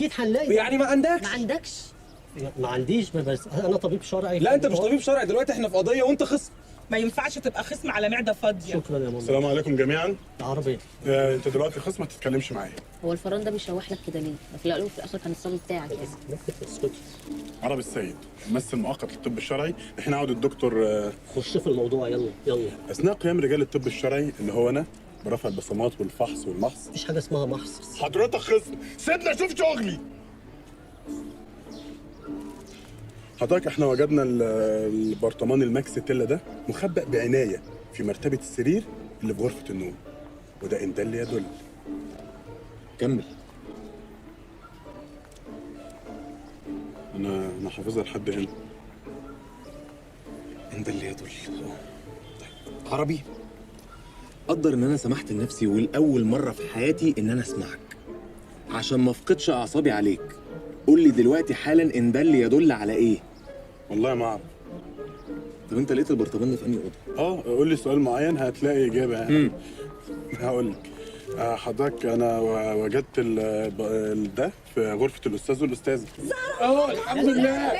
اكيد هنلاقي. يعني ما عندكش؟ ما عندكش؟ ما عنديش، بس انا طبيب شرعي. لا انت مش طبيب شرعي دلوقتي، احنا في قضية وانت خصم. ما ينفعش تبقى خصم على معده فاضية. شكرا يا ماما. السلام عليكم جميعا. عربي. انت دلوقتي خصم، ما تتكلمش معايا. هو الفران ده بيشوح لك كده ليه؟ ما في الاول وفي الاخر كان الصبي بتاعك يعني. ممكن تسكتي. عربي السيد، ممثل مؤقت للطب الشرعي. احنا عود الدكتور. خش في الموضوع، يلا يلا. اثناء قيام رجال الطب الشرعي اللي هو انا برفع البصمات والفحص والمحص. مفيش حاجة اسمها محص. حضرتك خصم، سيبنا اشوف شغلي. حضرتك احنا وجدنا البرطمان الماكس تيلا ده مخبأ بعناية في مرتبة السرير اللي في غرفة النوم، وده إن دل يدل. كمل. أنا حافظها لحد هنا. إن دل يدل. طيب عربي، قدر إن أنا سمحت لنفسي والأول مرة في حياتي إن أنا أسمعك عشان ما أفقدش أعصابي عليك. قول لي دلوقتي حالا إن دل يدل على إيه؟ والله ما أعرف. طب أنت لقيت البرطمان ده في أنهي أوضة؟ قول لي سؤال معين هتلاقي إجابة يعني. هقول لك. حضرتك أنا وجدت ده في غرفة الأستاذ والأستاذة. الحمد لله.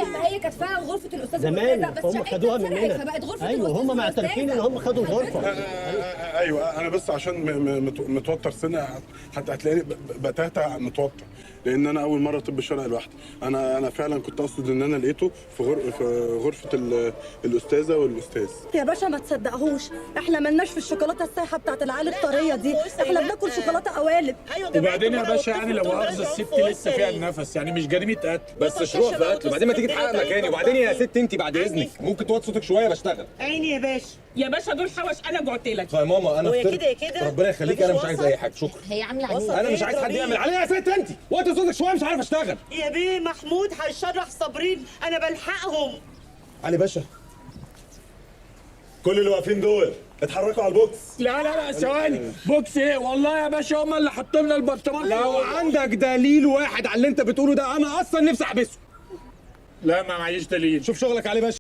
ما هي كانت فعلا غرفة الأستاذ زمان والأستاذة، بس هم شقتها خدوها اتسرقت، مننا. فبقت غرفة ايوه الأستاذ هم معترفين ان هم خدوا الغرفة. ايوه انا بس عشان متوتر سنة، هتلاقيني بتهته متوتر، لان انا اول مرة طب شرعي لوحدي. انا فعلا كنت اقصد ان انا لقيته في غرفة الاستاذة والاستاذ. يا باشا ما تصدقهوش، احنا مالناش في الشوكولاتة السايحه بتاعت العيال الطريه دي، احنا بناكل شوكولاتة قوالب. ايوه. وبعدين يا باشا يعني لو مؤاخذة الست لسه فيها النفس، يعني مش جريمة قتل. بس شروع في قتل، وبعدين ما تيجي تحقق مكاني. وبعدين يا ست انت بعد اذنك ممكن توطي صوتك شوية، بشتغل. عيني يا باشا. يا باشا دول حوش، انا جعت لك. يا ماما انا ويا فطرت. كده يا كده. ربنا يخليك، انا مش عايز اي حاجة، شكرا. هي عامله عليه. انا مش عايز حد يعمل عليا. يا ست انت وطي صوتك شوية، مش عارف اشتغل. يا بيه محمود هيشرح صابرين، انا بلحقهم. علي باشا، كل اللي واقفين دول اتحركوا على البوكس. لا لا لا ثواني، بوكس ايه؟ والله يا باشا هم اللي حطوا لنا البرطمان. لو عندك دليل واحد على اللي انت بتقوله ده انا اصلا نفسي احبسه. لا ما معيش دليل. شوف شغلك علي باشا.